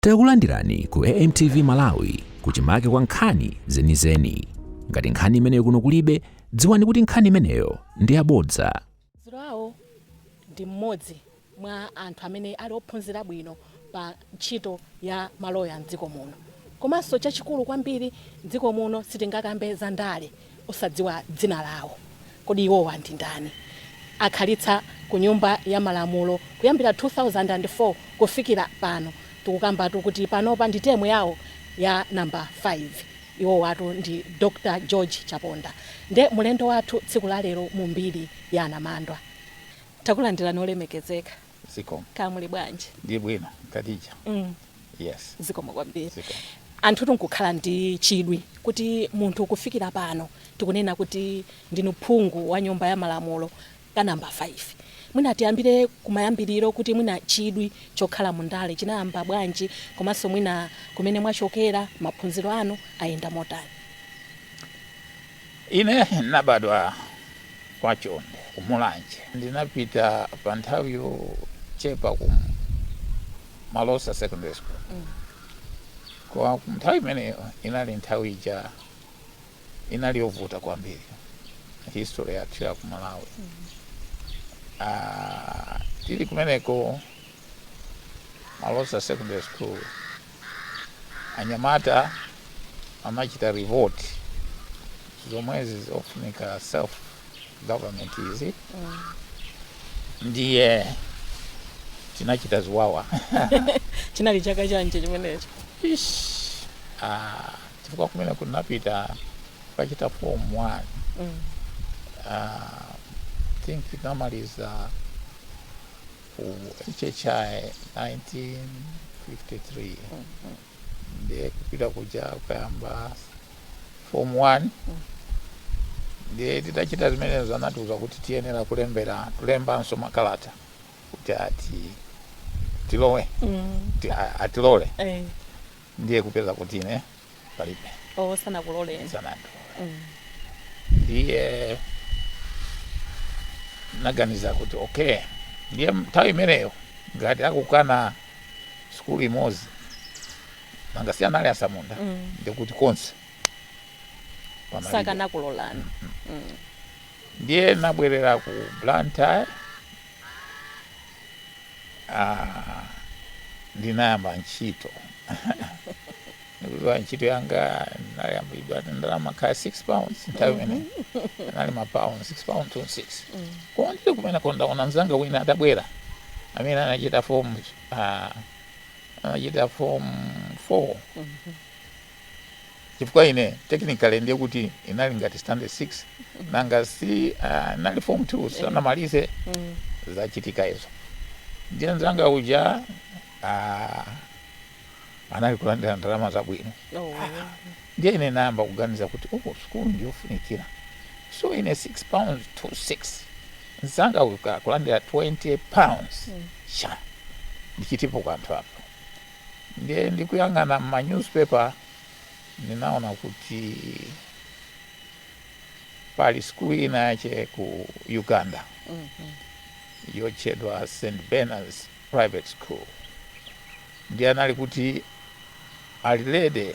Takulandirani ku AMTV Malawi, kuchimake kwa nkhani zenizeni. Ngati nkhani imeneyo kuno kulibe, dziwani kuti nkhani imeneyo ndi yabodza. Maphunziro awo ndi mmodzi mwa anthu amene ali ophunzira bwino pa ntchito ya maloya mdziko muno. Komanso chachikulu kwambiri, mdziko muno sitingakambe za ndale osadziwa dzina lawo. Kodi iwowa ndi ndani? Akhalitsa ku Nyumba ya Malamulo kuyambira 2004 kufikira pano. Tikukambatu kuti panopa ndi term yawo ya number 5. Iwowatu ndi Dr George Chaponda. Nde mulendo wathu tsiku la lero mu Mbiri ya Anamandwa. Takulandirani, olemekezeka. Zikomo. Kaya muli bwanji? Ndi bwino, Khadija. Yes. Zikomo kwambiri. Zikomo. Anthu tinkukhala ndi chidwi kuti munthu kufikira pano tikunena kuti ndinu phungu wa Nyumba ya Malamulo ka namba 5. Mwina tiyambire kumayambiriro, kuti mwina chidwi chokhala mundale chinayamba bwanji, komanso mwina kumene mwachokera, maphunziro anu ayenda motani? Ine nabadwa kwa Chonde, kuMulanje. Ndinapita pa nthawi yochepa ku Malosa Secondary School. Kwa nthawi imeneyo inali nthawi ija inali yovuta kwambiri, history yathu ya ku Malawi. Tili kumeneko Malosa Secondary School, anyamata amachita revolt zomwezi zofunika self government izi. Ndiye tinachita ziwawa. Chinali chaka chanji chimenecho? Ish, chifukwa kumene kunapita kukachita Form 1, think tinamaliza ku HHI 1953. Ndiye kupita kuja kuyamba Form 1, ndiye titachita zimenezo anatiuza kuti tiyenera kulembera, kulembanso makalata kuti ati tilowe, atilole. Ndiye kupeza kuti ine palibe. Oh, sanakuloleni? Sanandilole. Ndiye naganiza kuti okay, ndiye nthawi imeneyo ngati akukana sukulu imodzi, nanga si anali asamunda, ndikuti konse panalibe. Sakanakulolani. Ndiye nabwerera ku Blantyre. Ndinayamba ntchito. Ndikudziwa ntchito yanga ndinayambidwa ndalama kaya £6 nthawi imeneyo, anali ma pounds, £6 26. Koma ndili kumeneko ndaona mzanga wina atabwera amene anachita form anachita Form 4, chifukwa ine technically ndiye kuti inali ngati Standard 6, nanga si nali Form 2, sanamalize. Zachitika izo, ndiye mzanga uja anali kulandira ndalama zabwino. Ndiye ine nayamba kuganiza kuti oh, sukulu ndiyofunikira, so ine £6 26, mzanga uyu kulandira £20, sha, ndichitipo kanthu apo. Ndiye ndikuyang'ana ma newspaper, ndinaona kuti pali skulu ina yache ku Uganda yotchedwa St Bernard's Private School. Ndiye anali kuti ali ready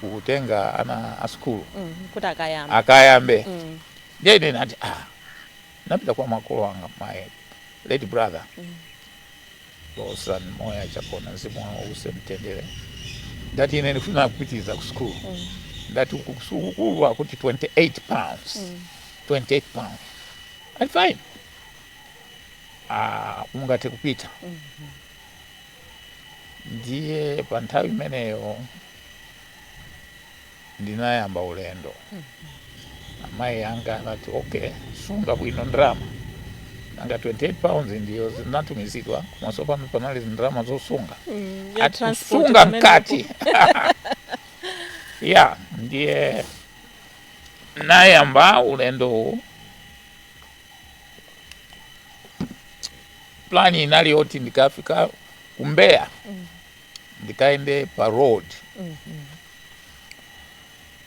kutenga ana a skulu Kuti akayambe. Akayambe. Ndiye ine nati napita kwa makolo anga, my late brother Lawson Moya Chakona, mzimu wawo uuse mtendere. Ndati ine ndifuna kupitiriza ku skulu. Ndati ku sukulu akuti £28, £28. Ali fine, ungathe kupita. Ndiye pa nthawi imeneyo ndinayamba ulendo. Amayi anga anati okay, sunga bwino ndalama, nanga £28 ndiyo zinatumizidwa, komanso pano panali ndalama zosunga. Ya Ati transport kusunga kumeneko. mkati ya. Ndiye nayamba ulendo. Plan inali yoti ndikafika ku Mbeya ndikaende pa road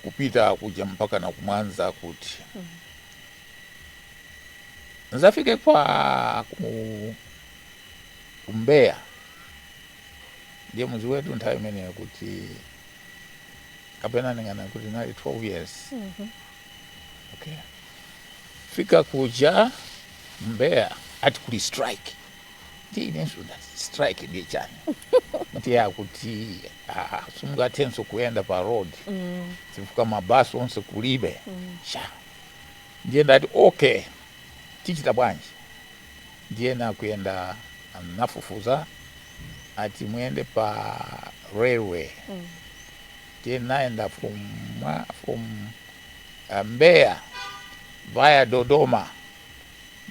kupita kuja mpaka na kumwanza, kuti nzafike kwa ku Mbeya. Ndiye muzi wetu nthawi imeneyo kuti kapena ndingana kuti nali 12 years. Okay, fika kuja Mbeya, ati kuli strike. Ndiye inenso ndati, "Strike ndiye chani?" Ndiye akuti, "Ah, simungathenso kuyenda pa road chifukwa mabasi onse kulibe." Sha, ndiye ndati, "Okay, tichita bwanji?" Ndiye nakuyenda, nafufuza, ati muyende pa railway. Ndiye naenda from Mbeya via Dodoma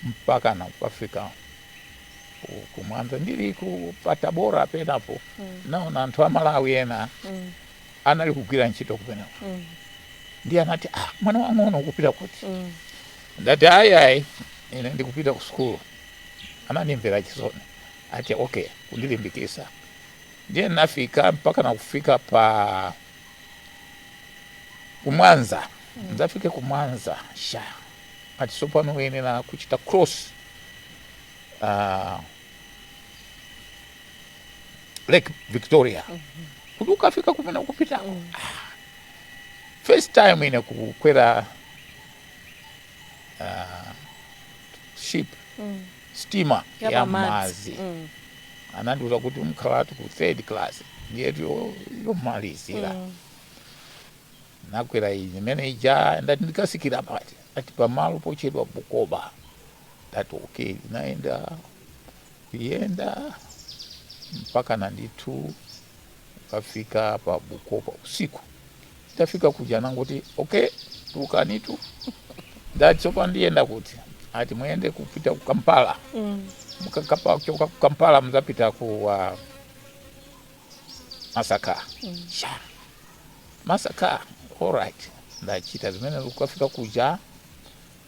mpaka na kukafika ku Mwanza. Ndili ku Tabora penapo naona anthu a Malawi ena anali kugwira ntchito kumeneko. Ndiye anati, "Ah, mwana wang'ono, ukupita kuti?" Ndati, "Ayi, ayi, ine ndikupita ku sukulu." Anandimvera chisoni, ati okay, kundilimbikisa. Ndiye nafika mpaka nakufika pa kumwanza. Ndzafike kumwanza, sha, ati sopano uyenera kuchita cross Lake Victoria kuti ukafika kumene ukupitako. Ah, first time ine kukwera ship, steamer ya ya pamadzi. Madzi. Anandiuza kuti mukhalatu ku third class, ndiyetu yomalizira. Nakwera iyi imene ija, ndati ndikasikira pati? Ati pamalo pochedwa Bukoba. Ndati okay, ndinaenda kuyenda mpaka na ndithu ukafika pa Bukoba usiku. Tafika kuja nangoti, "Okay, tulukanitu." Ndati, "Tsopano ndiyenda kuti?" Ati muyende kupita ku Kampala. Mukakapa kuchoka ku Kampala muzapita ku Masaka. Sha, Masaka, alright. Ndachita zimene, kukafika kuja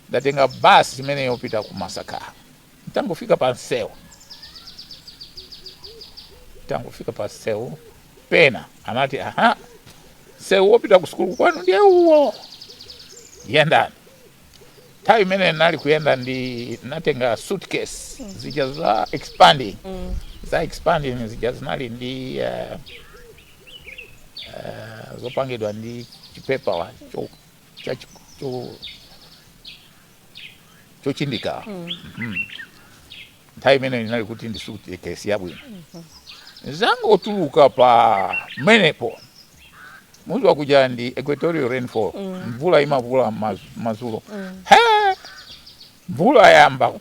ndatenga basi imene yopita ku Masaka. Ntangofika pa msewu, tangofika pa msewu pena anati, "Aha, msewu wopita ku sukulu kwanu ndiye uwo, yendani." Nthawi imene nali kuyenda ndi natenga suitcase zija za expanding, za expanding zija zinali ndi zopangidwa ndi chipepa cho cha cho chochindika. Nthawi imene ndinali kuti ndi suitcase yabwino, zangotuluka pa menepo, muzi wakuja ndi equatorial rainfall, mvula imavula mazulo. He, mvula yamba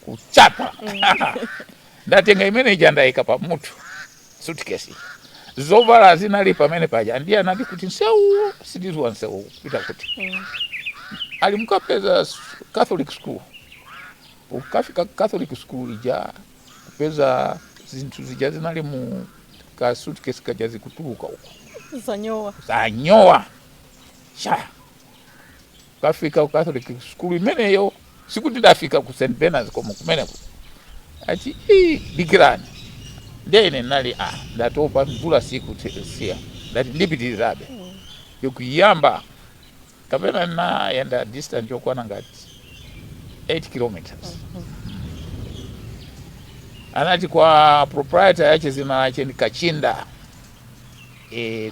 kuchapa. Ndatenga imene ija ndayika pamutu, suitcase, zovala zinali pamene paja. Ndiye anati kuti nsewu sitizuwa nsewu kupita kuti. Ali mukapeza Catholic school. Ukafika Catholic school ija, kupeza zinthu zija zinali mu ka suitcase kaja zikutuluka uko. Zanyowa. Zanyowa. Sha, ukafika ku Catholic school imeneyo, sikuti ndafika ku St Bernards, koma kumeneko ati, "Ii, dikirani." Ndiye ine nali, ah, ndatopa, mvula sikusiya, ndati ndipitirizabe yokuyamba kapena nayenda distance yokwana ngati 8 kilometers. Anati kwa proprietor yache, zina lache ndi Kachinda,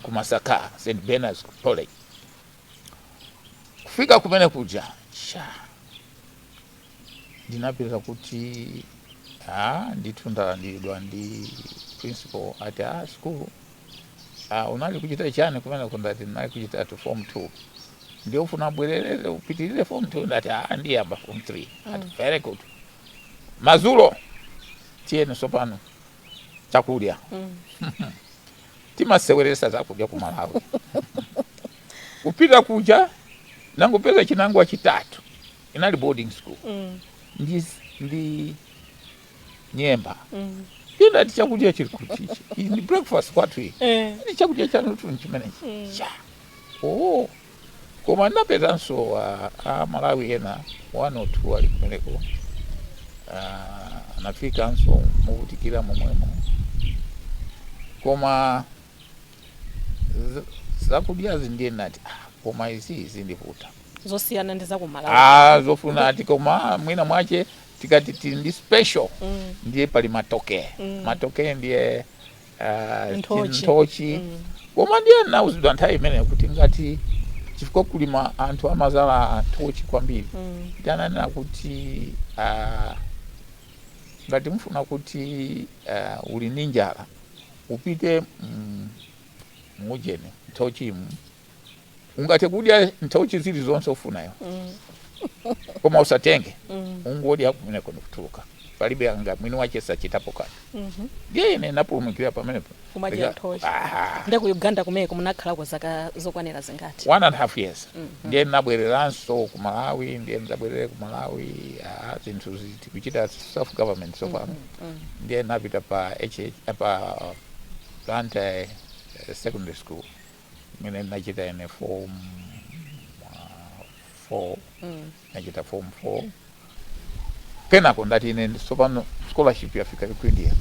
ku Masaka St Bernards College. Kufika kumene kuja, sha, ndinapeza kuti, ah, ndithu ndalandiridwa ndi principal. Ati, "Ah, school, ah, unali kuchita chani kumene?" Ndati, "Ndinali kuchita to form 2." "Ndiye ufuna bwererere upitirire form 2?" Ndati, "Ah, ndiyamba form 3." Ati, "Very good. Mazulo tiyeni sopano chakudya." Timaseweresa zakudya ku Malawi. Kupita kuja nangopeza chinangwa chitatu, inali boarding school, ndi nyemba. Ndiye ndati, "Chakudya chili kuti ichi? Iyi ndi breakfast kwathu iyi." Ndi chakudya chanu tu chimenechi. Cha, oh, koma ndinapezanso a Malawi ena one or two ali kumeneko, anafikanso movutikira momwemo, koma zakudyazi ndiye ndinati, "Ah, koma izi zindivuta." Zosiyana ndi zakumalawi. Ah, zofuna ati koma mwina mwache tikati tili ndi special, ndiye pali matoke. Matoke ndiye Nthochi. Nthochi. Koma ndiye nauzidwa nthawi imeneyo kuti ngati chifukwa kulima anthu amazala nthochi kwambiri, ndi ananena kuti ngati mufuna kuti uli ndi njala, upite mujeni nthochi imu, ungathe kudya nthochi zili zonse ufunayo, koma usatenge, ungodya kumeneko ndikutuluka, palibe anga mwini wache sachitapo kanthu. Ndiye ine napulumukira pamenepo. Kumadya nthochi. Ah. Ndiye ku Uganda kumeko munakhalako zaka zokwanira zingati? 1.5 years. Ndiye ndinabwereranso ku Malawi. Ndiye ndabwerere ku Malawi, zinthu tikuchita self government tsopano. Ndiye napita pa HH, pa Blantyre Secondary School, imene ndinachita ine form 4. Nachita form 4. Kenako ndati ine tsopano scholarship yafika ku India,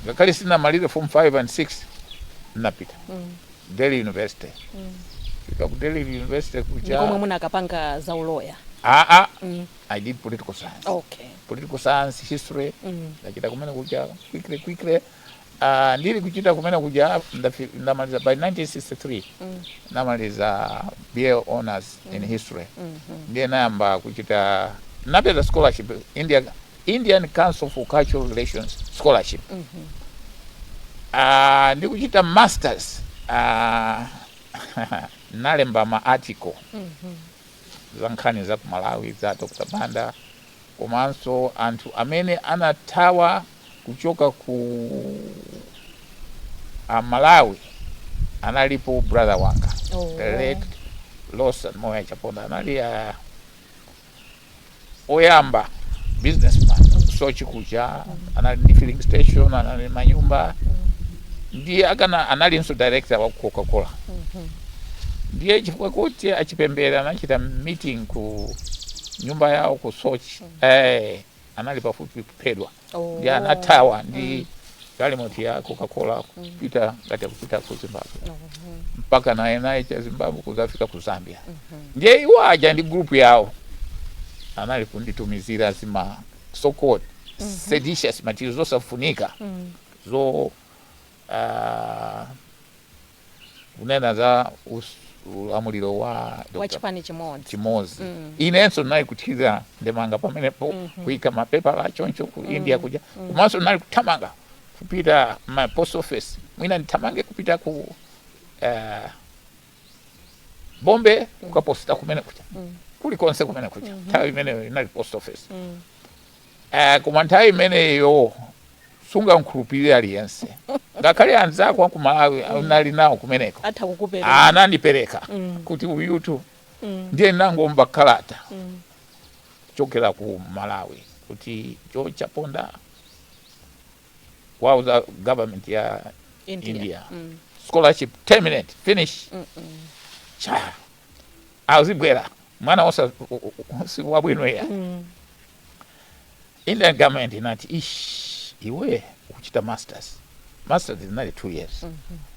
ngakhale sinamalire form 5 and 6, napita Delhi University. Fika ku Delhi University kuja, Ndikomwe munakapanga za uloya? Aa, I did political science. Political science, history. Ndachita kumene kuja quickly quickly. Ndili kuchita kumene kuja, ndamaliza by 1963. Namaliza BA honors in history. Ndiye nayamba kuchita, napeza scholarship, Indian Council for Cultural Relations scholarship. Ndikuchita masters, nalemba ma article za nkhani za ku Malawi, za Dr Banda, komanso anthu amene anathawa kuchoka ku a Malawi. Analipo brother wanga, the late Lawson Moya Chaponda, anali oyamba businessman Soche kuja, anali ndi filling station, anali manyumba, ndiye akana analinso director wa Coca Cola. Ndiye chifukwa kuti achipembere anachita meeting ku nyumba yawo ku Soche, anali pafupi kuphedwa. Ndiye anathawa ndi galimoto ya Coca Cola kupita ngati akupita ku Zimbabwe, mpaka naye naye cha Zimbabwe kuzafika ku Zambia. Ndiye iwo aja ndi group yawo anali kunditumizira zima so called seditious materials, zosafunika, zo kunena za ulamuliro wa wa Dr. chipani chimodzi. Chimodzi. Inenso ndinali kuthira ndemanga pamenepo, kuyika mapepala choncho ku India kuja, komanso ndinali kuthamanga kupita ma post office, mwina ndithamange kupita ku Bombay kukaposta kumene kuja, kulikonse kumene kuja. Nthawi imeneyo inali post office. Koma nthawi imeneyo sungankhulupirire aliyense, ngakhale anzako aku Malawi unali nawo kumeneko. Atha kukupereka. Anandipereka kuti uyutu. Ndiye ndinangomva kalata kuchokera ku Malawi kuti George Chaponda wauza government ya India, India. Scholarship terminate, finish, cha azibwera mwana osa si wabwino ya. Indian government inati, "Ish, iwe ukuchita masters." Masters inali 2 years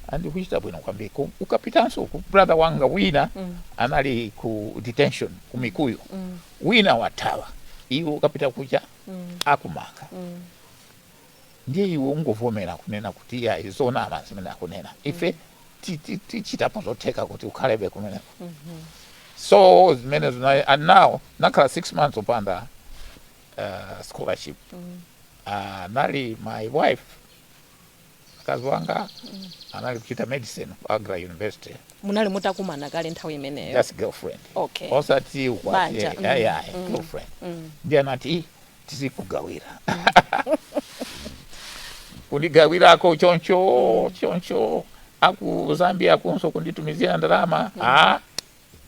and ukuchita bwino kwambiri. Ukapitanso ku brother wanga wina anali ku detention ku Mikuyu, wina wathawa, iwe ukapita kuja akumanga. Ndiye iwe ungovomera kunena kuti iya, izonama zimene akunena, ife tichitapo zotheka kuti ukhalebe kumeneko. So zimene zina, and now nakhala 6 months opanda scholarship. Nali my wife, mkazi wanga, anali kuchita medicine ku Agra University. Munali mutakumana kale nthawi imeneyo? That's girlfriend. Osati ukwati. Banja. Yeah, girlfriend. Ndiye anati, "Ih, tizikugawira," kundigawirako choncho choncho, aku Zambia kunso kunditumizira ndalama,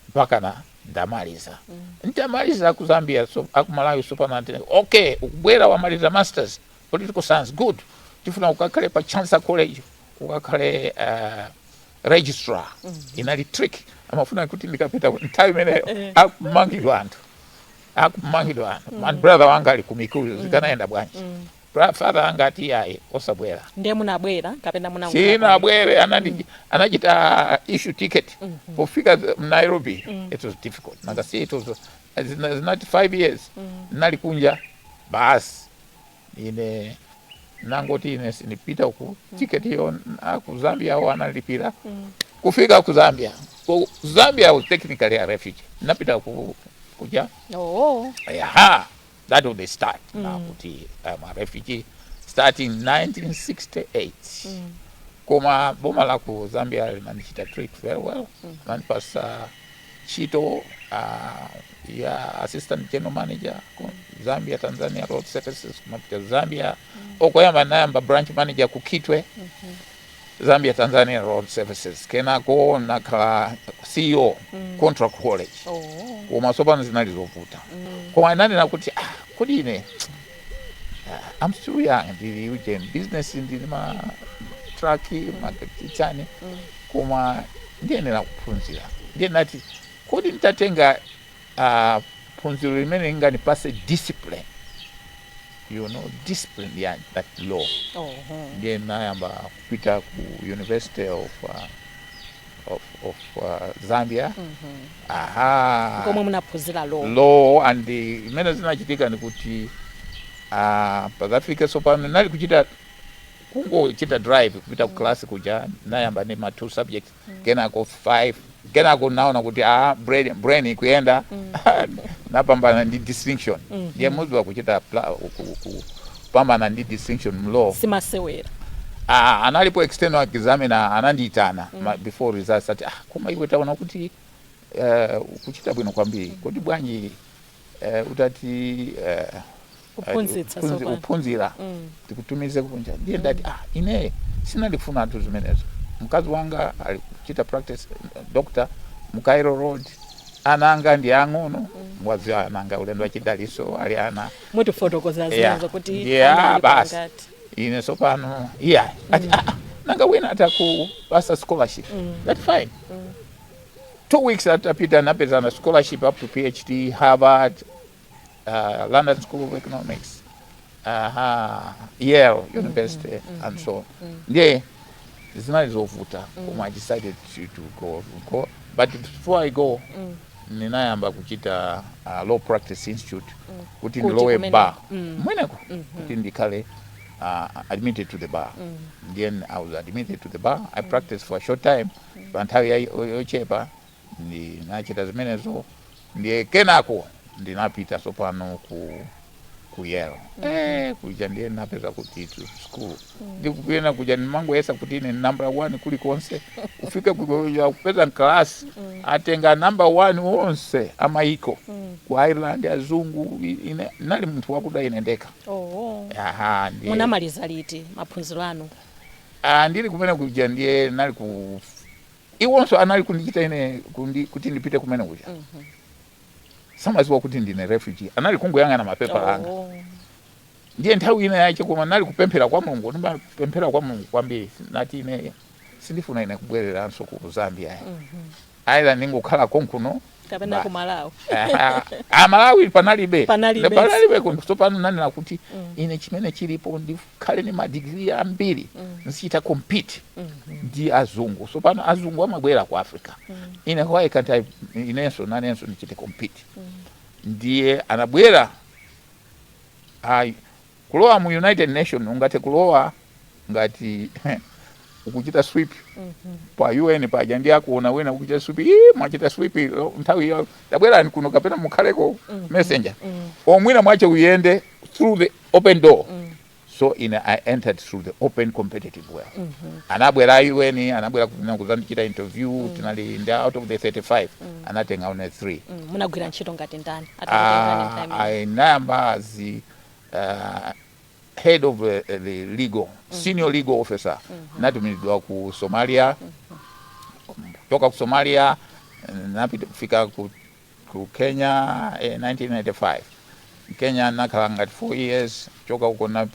mpaka na ndamaliza. Ntamaliza aku Zambia, so aku Malawi sopano anati, "Okay, ukubwera, wamaliza masters political science, good, tifuna ukakhale pa Chancellor College, ukakhale registrar." Inali trick, amafuna kuti ndikapita nthawi imeneyo akumangidwa anthu, akumangidwa anthu. My brother wanga ali ku Mikuyu, zikanayenda bwanji? Father anga ati, "Ayi, osabwera." Ndiye munabwera kapena muna? Sinabwere. Anachita issue ticket. Pofika Nairobi it was difficult. Nakasi it was zinati 5 years nali kunja. Basi, ine Nangoti ine sindipita ku tiketi yo ku Zambia awo analipira kufika ku Zambia. Ku Zambia I was technically a refugee. Napita ku kuja. Aha, that was the start. Now kuti I'm a refugee starting 1968. Koma boma la ku Zambia linandichita treat very well. Nanipasa ntchito ya assistant general manager ku Zambia Tanzania Road Services, kumapita Zambia. Okoyamba nayamba branch manager ku Kitwe, Zambia Tanzania Road Services. Kenako nakhala CEO contract college. Koma tsopano zinali zovuta. Koma inanena kuti, ah, kodi ine, ah, I'm still young, ndili uje business, ndili ma truck machani, koma ndiyenera kuphunzira. Ndiye nati kodi nditatenga phunziro limene linganipase discipline, discipline ya that law. Ndiye nayamba kupita ku University of Zambia. Aha. Komwe munaphunzira law. Law. And imene zinachitika ni kuti pazafika sopano nali kuchita kungochita drive kupita ku class kuja. Nayamba ndi ma two subjects, kenako five, kenako naona kuti, ah, brain ikuyenda. Napambana ndi distinction. Ndiye mudziwa kuchita kupambana ndi distinction mu law simasewera. Ah, analipo external examiner anandiitana before results, ati, "Ah, koma iwe taona kuti ukuchita bwino kwambiri. Kodi bwanji utati Kuphunzitsa tsopano. Kuphunzira, tikutumize kunja." Ndiye ndati, "Ah, ine sinandifuna anthu zimenezo. Mkazi wanga ali kuchita practice, doctor mu Cairo Road. Ana anga ndi ang'ono." Mwaziwa ananga ulendo wachidaliso ali ana. Mutifotokoza zimenezo kuti Yeah, ana ali basi. pangati. Ine sopano iya, ati, "Ah, ah, nanga wina atakupasa scholarship." That's fine. 2 weeks atapita napeza na scholarship up to PhD, Harvard, London School of Economics, Yale University and so on. Ndiye zinali zovuta, koma I decided to go. But before I go, ninayamba kuchita Law Practice Institute kuti Kuti ndilowe kumene- bar mweneko, kuti ndikhale admitted to the bar. Then I was admitted to the bar. I practiced for a short time, pa nthawi yochepa ndinachita zimenezo. Ndiye kenako ndinapita sopano ku Yale. Kuja ndiye napeza kuti tu school ndikupena kuja ndimangoyesa kuti ine number one kulikonse. Kufika kuja kupeza mklasi atenga number one wonse amaiko ku Ireland, azungu. Ine nali munthu wakuda ine ndekha. Aha, ndiye Munamaliza liti maphunziro anu? Ah, ndili kumene kuja ndiye nali ku iwonso anali kundichita ine kuti ndipite kumene kuja. Samaziwa kuti ndine refugee, anali kungoyang'ana mapepa anga. Ndiye nthawi ina yache koma nali kupemphera kwa Mulungu, ndimapemphera kwa Mulungu kwambiri. Nati ine sindifuna ine kubwereranso ku Zambia, aila ndingokhala konkuno kapena ku Malawi. Ah, Malawi panalibe. Panalibe. Panalibe kuno. Tsopano nanena kuti ine chimene chilipo ndikhale ni madigiri ambiri, nsichita compete ndi azungu. Tsopano azungu amabwera ku Africa, ine why can't I inenso nanenso ndichite compete? Ndiye anabwera ayi kulowa mu United Nation. Ungathe kulowa ngati ukuchita sweep pa UN paja, ndi akuona wina ukuchita sweep, "Ii, mwachita sweep nthawi iyo, tabwerani kuno kapena mukhaleko messenger omwina mwache uyende through the open door." So ine I entered through the open competitive way. Anabwera UN, anabwera kuzandichita interview. Tinali ndi out of the 35, anatenga one 3. Munagwira ntchito ngati ndani atakutengani nthawi imeneyo? Inayamba as the head of the legal, senior legal officer. Natumizidwa ku Somalia. Kutoka ku Somalia napita kufika ku Kenya, 1995. Kenya nakhala ngati 4 years. Choka uko na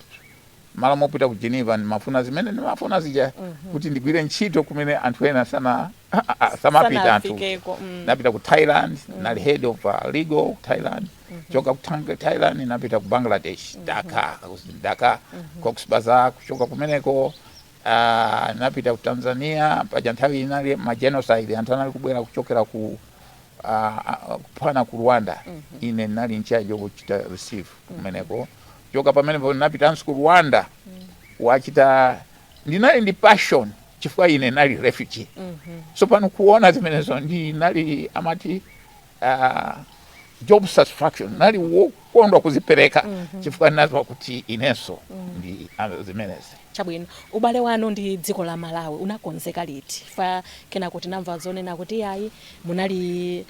malo mopita ku Geneva, ndimafuna zimene ndimafuna zija kuti ndigwire ntchito kumene anthu ena sana samapita anthu. Sanafikeko. Napita ku Thailand, nali head of legal ku Thailand. Choka ku Thailand napita ku Bangladesh, Dhaka, Dhaka, Cox Bazar. Kuchoka kumeneko napita ku Tanzania. Paja nthawi inali ma genocide, anthu anali kubwera kuchokera ku kuphana ku Rwanda. Ine nali in charge yokuchita receive kumeneko. Choka pamenepo napitanso ku Rwanda. Wachita, ndinali ndi passion chifukwa ine nali refugee. So pano kuona zimenezo, ndinali, amati job satisfaction, nali wokondwa kuzipereka chifukwa ndinadziwa kuti inenso ndi zimenezi. Chabwino, ubale wanu ndi dziko la Malawi unakonzeka liti? Fa kenako tinamva zonena kuti ayi, munali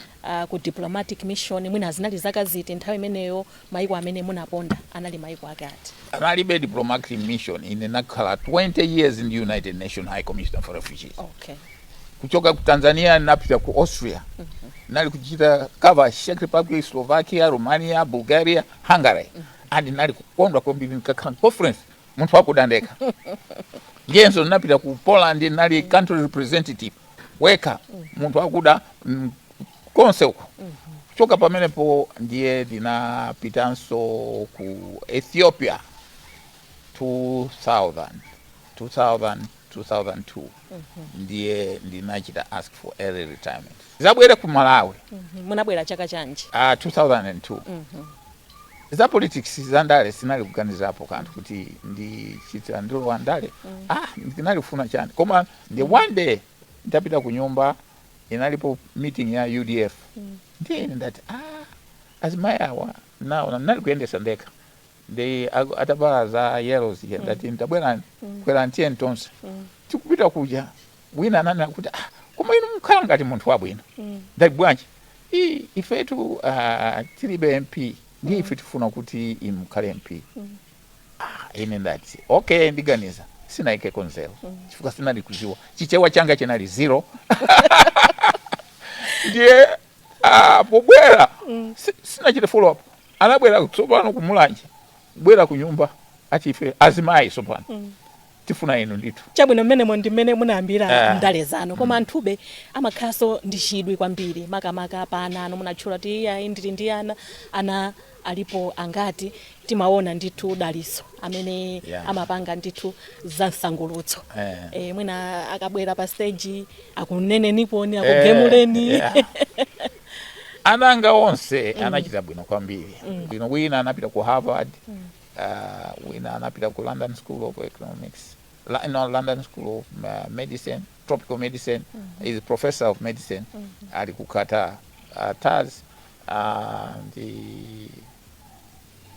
ku diplomatic mission. Mwina zinali zaka ziti nthawi imeneyo? Maiko amene munaponda anali maiko ake ati? Analibe diplomatic mission. Ine nakhala 20 years in the United Nations High Commissioner for Refugees. Kuchoka ku Tanzania napita ku Austria. Nali kuchita cover Czech Republic, Slovakia, Romania, Bulgaria, Hungary, and nali kukondwa kwambiri nikakhala conference, munthu wakuda ndekha. Ndiyenso ndinapita ku Poland, nali country representative wekha, munthu wakuda konse uko. Kuchoka pamenepo ndiye ndinapitanso ku Ethiopia 2000, 2000, 2002. Ndiye ndinachita ask for early retirement, zabwere ku Malawi. Munabwera chaka chanji? 2002. Za politics, za ndale, sinali kuganizapo kanthu kuti ndichita ndilowa ndale. Ndinali kufuna chani? Koma ndi one day ndapita ku nyumba, inalipo meeting ya UDF. Ndiye ine ndati, azimayi awa naona ndinali kuyendesa ndekha, ndi atavala za yellow zija. Ndati, "Ndabwerani, kwerani, tiyeni tonse." Tikupita kuja, wina ananena kuti, "Koma inu mukhala ngati munthu wabwino." Ndati, "Bwanji?" "Ifetu tilibe MP, ndiye ife tifuna kuti inu mukhale MP." Ine ndati, "Okay, ndiganiza." Sinaikeko nzeru chifukwa sinali kuziwa, Chichewa changa chinali zero. Ndiye pobwera sinachite follow up. Anabwera tsopano kumulanje, bwera ku nyumba, ati, "Ife azimayi tsopano tifuna inu ndithu." Chabwino, mmenemo ndi mmene munayambira ndale zanu. Koma anthube amakhalanso ndi chidwi kwambiri, makamaka pa ana anu. Munatchula kuti iyayi, ndili ndi ana. Ana alipo angati? Timaona ndithu Daliso amene amapanga ndithu za msangulutso. Mwina akabwera pa stage akuneneniponi, akugemuleni? Yeah. Ana anga onse anachita bwino kwambiri, bwino. Wina anapita ku Harvard, wina anapita ku London School of Economics, no, London School of Medicine, tropical medicine, is professor of medicine, ali ku Qatar, Taz. Ndi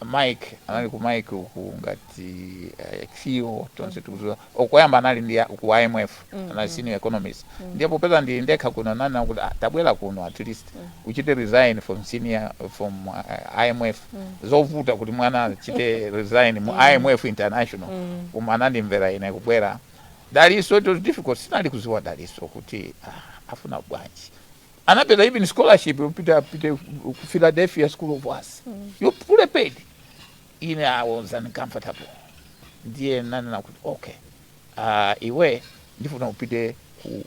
Mike anali ku Mike uku ngati CEO, tonse tikuziwa. Okoyamba anali ndi ku IMF, anali senior economist. Ndiye popeza ndili ndekha kuno, nana kuti, "Tabwera kuno, at least uchite resign from senior, from IMF." Zovuta kuti mwana achite resign mu IMF International, koma anandimvera ine kubwera. Daliso, it was difficult, sinali kuziwa Daliso kuti afuna bwanji. Anapeza even scholarship kupita pite ku Philadelphia School of Arts, you fully paid. Ine I was uncomfortable. Ndiye nanena kuti, "Okay, iwe ndifuna upite ku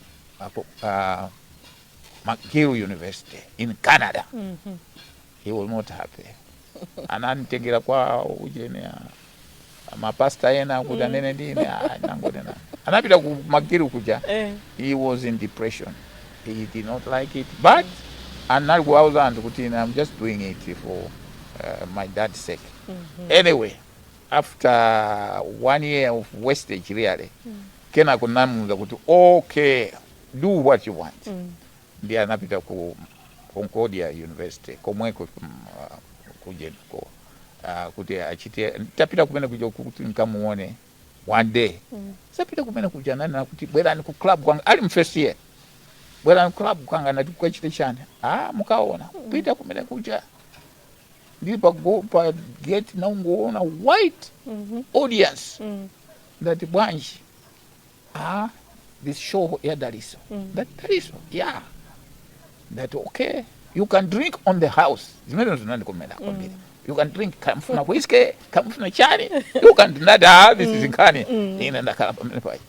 McGill University in Canada." He was not happy. Ananditengera kwa ujene mapasta ena kuti anene ndine. Nangonena anapita ku McGill kuja. He was in depression, he did not like it, but anali kuwauza anthu kuti, "I'm just doing it for my dad's sake." Anyway, after one year of wastage really, kenako namuuza kuti, "Okay, do what you want." Ndiye anapita ku Concordia University komweko, kujenko kuti achite. Tapita kumene kuja kuti nkamuone one day. Sapita kumene kuja, nanena kuti, "Bwerani ku club kwanga." Ali mu first year. "Bwerani ku club kwanga." Nati, "Kukachite chani?" "Ah, mukaona." Pita kumene kuja, ndili pa gate, naungoona white audience. Ndati, "Bwanji?" "Ah, this show ya Daliso." Ndati, "Daliso?" "Yeah." Ndati, "Okay, you can drink on the house." Zimene zinandikomera kwambiri. "You can drink, kamfuna whiskey, kamfuna chani, you can." Ndati, "Ah, this is nkhani." Ine ndakhala pamene paja.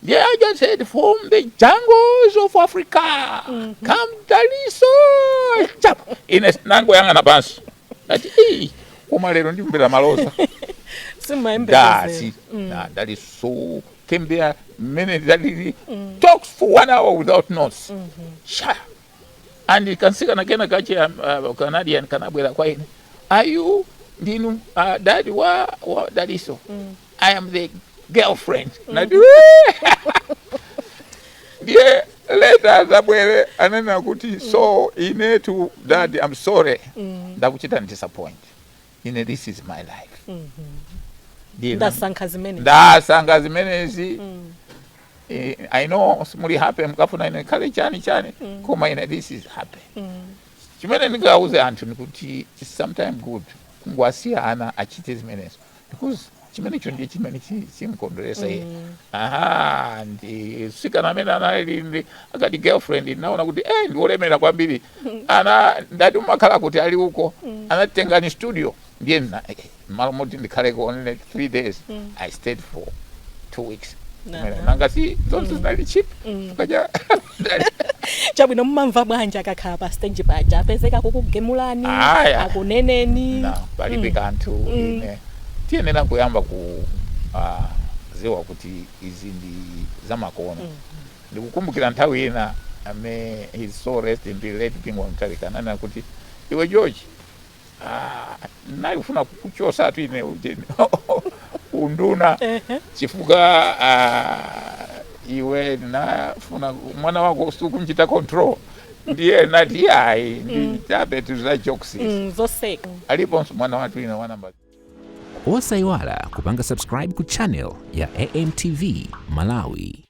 Yeah, I just said, "From the jungles of Africa, come Daliso." Chap. Ine nangoyang'ana pansi. Ndati, "Ii, koma lero ndimvera maloza." Simayembekezera. Dasi. Na Daliso came there, minute that he talks for one hour without notes. Sha. And kansikana kena kache Canadian kanabwera kwa ine. "Are you ndinu daddy wa Daliso?" "I am the Girlfriend. Nati, ndiye later azabwere anena kuti, "So inetu, Dad, I'm sorry, ndakuchita disappoint. Ine this is my life." Ndiye Ndasankha zimene. Ndasankha zimenezi. I know simuli happy, mukafuna ine khale chani chani, koma ine this is happy. Chimene ndingauze anthu nikuti it's sometime good kungowasiya ana achite zimenezo, because chimenecho ndiye chimene chimkondweresa iye. Aha, ndi sikana amene anali ndi akati girlfriend, ndinaona kuti ndiolemera kwambiri. Ana ndati, "Umakhala kuti?" Ali uko. Anatengani studio. Ndiye malo moti ndikhaleko only 3 days, I stayed for 2 weeks. Nanga si zonse zinali cheap kaja. Chabwino, mumamva bwanji akakhala pa stage paja, apezeka kukugemulani, Aya. akuneneni? Na palibe kanthu. Ine tiyenera kuyamba ku ziwa kuti izi ndi zamakono. Ndikukumbukira nthawi ina ame his soul rest in peace, late Bingu Mutharika, ananena kuti, "Iwe George, nali kufuna kukuchosatu ine ujeni unduna chifukwa iwe nafuna mwana wako sukumchita control." Ndiye nati, "Ayi, ndi chabe tu za jokes." Zoseka. Aliponso mwana wathu ine wanamba. Osayiwala kupanga subscribe ku channel ya AMTV Malawi.